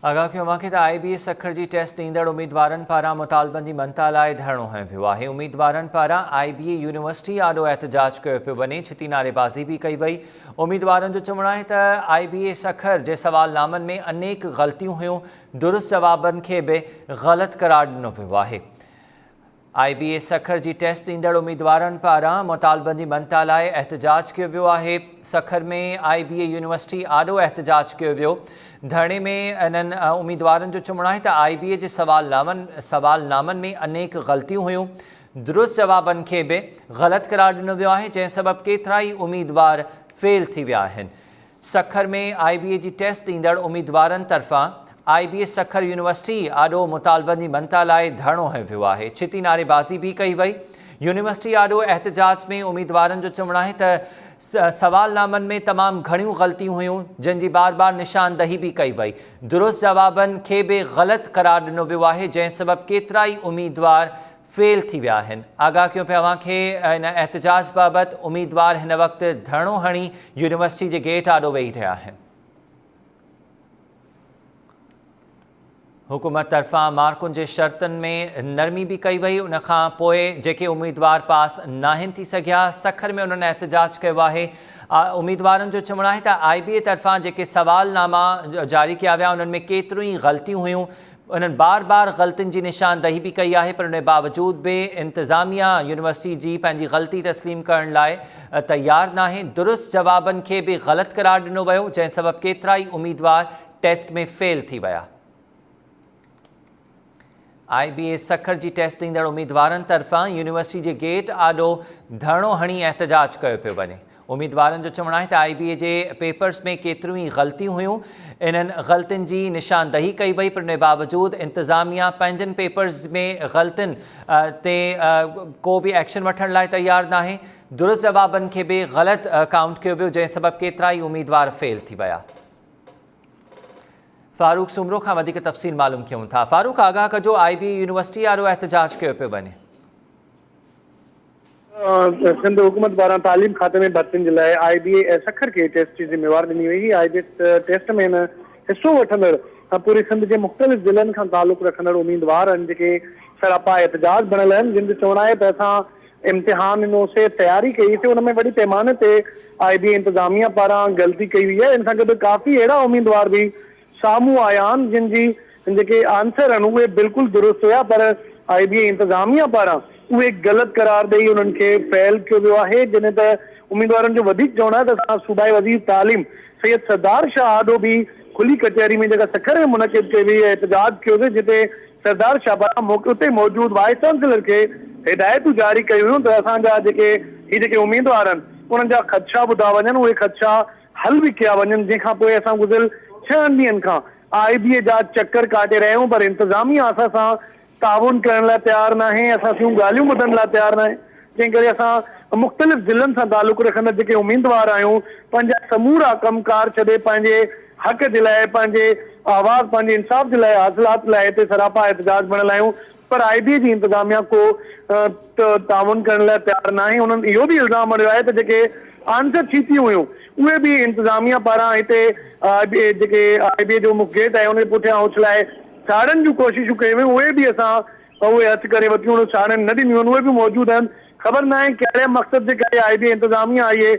آگاهه ڪيو اوهان کي ته آء بي اي سکر جي ٽيسٽ ڏيندڙ اميدوارن پاران مطالبن جي مڃتا لاء ڌرڻو هنيو ويو آهي، اميدوارن پاران آء بي اي يونيورسٽي آڏو احتجاج ڪيو پيو وڃي، ڇتي نعريبازي به ڪئي وئي، اميدوارن جو چوڻ آهي ته آء بي اي سکر جي سوالنامن ۾ انيڪ غلطيون هيون، درست جوابن کي به غلط قرار ڏنو ويو آهي. آء بي اي سکر جي ٽيسٽ ڏيندڙ اميدوارن پاران مطالبن جي مڃتا لاء احتجاج ڪيو ويو آهي، سکر ۾ آء بي اي يونيورسٽي آڏو احتجاج ڪيو ويو، ڌرڻي ۾ انهن اميدوارن جو چوڻ آهي ته آء بي اي جي سوال نامن ۾ انيڪ غلطيون هيون، درست جوابن کي به غلط قرار ڏنو ويو آهي، جنهن سبب ڪيترائي اميدوار فيل ٿي ويا آهن. سکر ۾ آء بي اي جي ٽيسٽ ڏيندڙ اميدوارن طرفان آء بي اي سکر يونيورسٽي آڏو مطالبن جي مڃتا لاء ڌرڻو هنيو ويو آهي، ڇتي نعريبازي به ڪئي وئي. يونيورسٽي آڏو احتجاج ۾ اميدوارن جو چوڻ آهي ته سوالنامن ۾ تمام گهڻيون غلطيون هيون جن جي بار بار نشاندهي به ڪئي وئي، درست جوابن کي به غلط قرار ڏنو ويو آهي جنهن سبب ڪيترائي اميدوار فيل ٿي ويا آهن. آگاهه ڪيون پيا اوهان کي ان احتجاج بابت اميدوار هن وقت ڌرڻو هڻي يونيورسٽي جي گيٽ آڏو ويهي رهيا آهن. حڪومت طرفان مارڪن جي شرطن ۾ نرمي به ڪئي وئي ان کان پوء جيڪي اميدوار پاس ناهن ٿي سگهيا سکر ۾ انهن احتجاج ڪيو آهي اميدوارن جو چوڻ آهي ته آء بي اي طرفان جيڪي سوال ناما جاري ڪيا ويا انهن ۾ ڪيتريون ئي غلطيون هيون انهن بار بار غلطين جي نشاندهي به ڪئي آهي پر ان باوجود به انتظاميا يونيورسٽي جي پنهنجي غلطي تسليم ڪرڻ لاء تيار ناهي، درست جوابن کي به غلط قرار ڏنو ويو جنهن سبب ڪيترائي اميدوار ٽيسٽ ۾ فيل ٿي ويا. آء بي اي سکر جي ٽيسٽ ڏيندڙ اميدوارن طرفان يونيورسٽي جي گيٽ آڏو ڌرڻو هڻي احتجاج ڪيو پيو وڃي. اميدوارن جو چوڻ آهي ته آء بي اي جي پيپرز ۾ ڪيتريون ئي غلطيون هيون، انهن غلطين جي نشاندهي ڪئي وئي پر ان باوجود انتظاميا پنهنجن پيپرز ۾ غلطين تي ڪو به ايڪشن وٺڻ لاء تيار ناهي، درست جوابن کي به غلط ڪائونٽ ڪيو ويو جنهن سبب ڪيترائي اميدوار فيل ٿي ويا. فاروق سومرو کان وڌيڪ تفصيل معلوم ڪيون ٿا. فاروق آگاهه ڪجو آء بي اي يونيورسٽي آڏو احتجاج ڪيو پيو وڃي. سنڌ حڪومت پاران تعليم کاتي ۾ ڀرتين جي لاء آء بي اي سکر کي ٽيسٽ جي ذميوار ڏني وئي هئي. آء بي اي ٽيسٽ ۾ هن حصو وٺندڙ پوري سنڌ جي مختلف ضلعن کان تعلق رکندڙ اميدوار آهن جيڪي سراپا احتجاج بڻيل آهن جن جو چوڻ آهي ته اسان امتحان ڏنو سي تياري ڪئي سي ان ۾ وڏي پيماني تي آء بي اي انتظاميا پاران غلطي ڪئي وئي آهي ان سان گڏ ڪافي اهڙا اميدوار به سامهون آيا آهن جن جي جيڪي آنسر آهن اهي بلڪل درست هيا پر آء بي اي انتظاميا پاران اهي غلط قرار ڏئي انهن کي فيل ڪيو ويو آهي جڏهن ته اميدوارن جو وڌيڪ چوڻ آهي ته اسان صوبائي وزير تعليم سيد سردار شاهه آڏو به کلي ڪچهري ۾ جيڪا سکر ۾ منعقد ڪئي وئي احتجاج ڪيوسين جتي سردار شاهه پاران موقعي اتي موجود وائيس چانسلر کي هدايتون جاري ڪيون ويون ته اسان جا جيڪي هي جيڪي اميدوار آهن انهن جا خدشا ٻڌا وڃن اهي خدشا حل به ڪيا وڃن جنهن کان پوء اسان گذريل ڇهن ڏينهن کان آء بي اي جا چڪر ڪاٽي رهيا آهيون پر انتظاميا اسان سان تعاون ڪرڻ لاء تيار ناهي اسان سيون ڳالهيون ٻڌڻ لاء تيار ناهي جنهن ڪري اسان مختلف ضلعن سان تعلق رکندڙ جيڪي اميدوار آهيون پنهنجا سمورا ڪم ڪار ڇڏي پنهنجي حق جي لاء پنهنجي آواز پنهنجي انصاف جي لاء حاصلات لاء هتي سراپا احتجاج بڻيل آهيون پر آء بي اي جي انتظاميا ڪو تعاون ڪرڻ لاء تيار ناهي، انهن اهو به الزام هڻيو آهي ته جيڪي آنسر شيٽيون هيون اهي به انتظاميا پاران هتي آء بي اي جيڪي آء بي اي جو مک گيٽ آهي ان جي پٺيان اڇلائي ساڙڻ جون ڪوششون ڪيون ويون اهي به اسان اهي هٿ ڪري ورتيون انهن ساڙڻ نه ڏنيون آهن اهي به موجود آهن خبر ناهي ڪهڙي مقصد جي ڪري آء بي اي انتظاميا اهي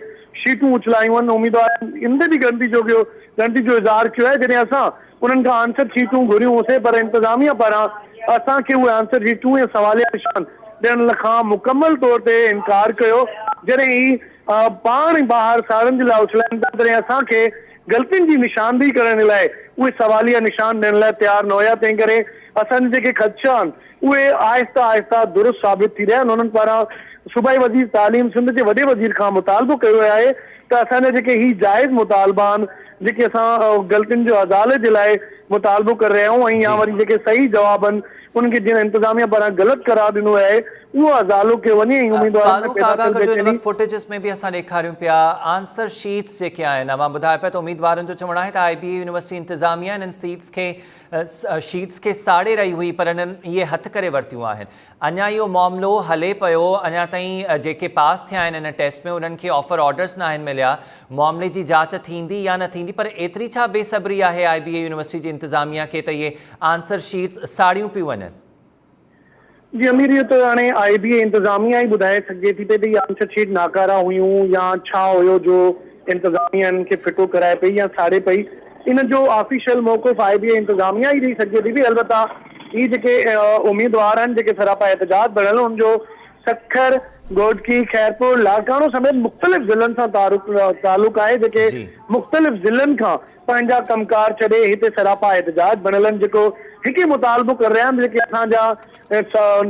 شيٽون اڇلايون آهن اميدوارن ان تي به ڳڻتي جوڳيو ڳڻتي جو اظهار ڪيو آهي جڏهن اسان انهن کان آنسر شيٽون گهريون هوسين پر انتظاميا پاران اسان کي اهي آنسر شيٽون يا سواليا نشان ڏيڻ کان مڪمل طور تي انڪار ڪيو جڏهن هي پاڻ ئي ٻاهر ساڙڻ جي لاء اڇلائن ٿا تڏهن اسان کي غلطين جي نشاندهي ڪرڻ جي لاء اهي سواليا نشان ڏيڻ لاء تيار نه هيا تنهن ڪري اسان جا جيڪي خدشا آهن اهي آهسته آهسته درست ثابت ٿي رهيا آهن انهن پاران صوبائي وزير تعليم سنڌ جي وڏي وزير کان مطالبو ڪيو ويو آهي ته اسان جا جيڪي هي جائز مطالبا آهن جيڪي اسان غلطين جو ازالي جي لاء مطالبو ڪري رهيا آهيون ۽ يا وري جيڪي صحيح جواب آهن انهن کي جن انتظاميا پاران غلط قرار ڏنو ويو آهي اهو ازالو ڪيو وڃي ۽ اميدوارن ۾ فاروق پيدا آغا ٿيل ڪجهه هن بيچيني وقت فوٽيجز ۾ به اسان ڏيکاريون پيا آنسر شيٽس جيڪي آهن اوهان ٻڌايو پيا ته اميدوارن جو چوڻ آهي ته آء بي اي يونيورسٽي انتظاميا انهن سيٽس کي شيٽس کي ساڙي رهي هئي پر انهن اهي هٿ ڪري ورتيون آهن اڃا اهو معاملو هلي پيو، اڃا تائين جيڪي پاس ٿيا آهن ان ٽيسٽ ۾ انهن کي آفر آرڊرز ناهن مليا، معاملي جي جاچ ٿيندي يا نه ٿيندي پر ايتري ڇا بي صبري آهي آء بي اي يونيورسٽي جي انتظاميا کي ته اهي آنسر شيٽس ساڙيون پيون وڃن؟ جي امير اهو ته هاڻي آء بي اي انتظاميا ئي ٻڌائي سگهجي ٿي پئي ته اهي آنسر شيٽ ناڪارا هيون يا ڇا هيو جو انتظاميا انهن کي ڦٽو ڪرائي پئي يا ساڙي پئي ان جو آفيشل موقف آء بي اي انتظاميا ئي ڏئي سگهجي ٿي پئي البته هي جيڪي اميدوار آهن جيڪي سراپا احتجاج بڻيل انهن جو سکر، گهوٽڪي، خيرپور، لاڙڪاڻو سميت مختلف ضلعن سان تعلق آهي جيڪي مختلف ضلعن کان پنهنجا ڪم ڪار ڇڏي هتي سراپا احتجاج بڻيل آهن جيڪو هڪ ئي مطالبو ڪري رهيا آهن ته جيڪي اسان جا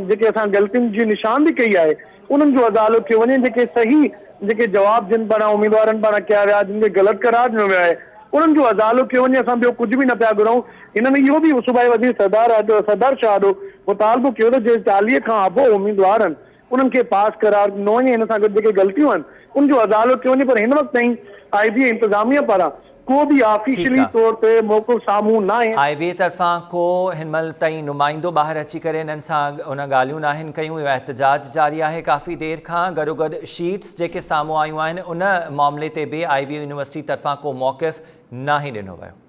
جيڪي اسان غلطين جي نشاندهي ڪئي آهي انهن جو ازالو ٿيو وڃي جيڪي صحيح جيڪي جواب جن پاران اميدوارن پاران ڪيا ويا جن کي غلط قرار ڏنو ويو آهي انهن جو ازالو ڪيو وڃي اسان ٻيو ڪجهه به نه پيا گهرون هنن اهو به صوبائي وزير سردار سردار شاهه آڏو مطالبو ڪيو ته جي 40 کان ابو اميدوار آهن انهن کي پاس قرار ڏنو وڃي ان سان گڏ جيڪي غلطيون آهن ان جو ازالو ڪيو وڃي پر هن وقت تائين آء بي اي انتظاميه پاران ڪو به آفيشلي طور تي موقف سامهون ناهي. آء بي اي طرفان ڪو هن مهل تائين نمائندو ٻاهر اچي ڪري انهن سان ان ڳالهيون ناهن ڪيون اهو احتجاج جاري آهي ڪافي دير کان گڏوگڏ شيٽس جيڪي سامهون آيون آهن ان معاملي تي به آء بي اي يونيورسٽي طرفان ڪو موقف ناهي ڏنو ويو.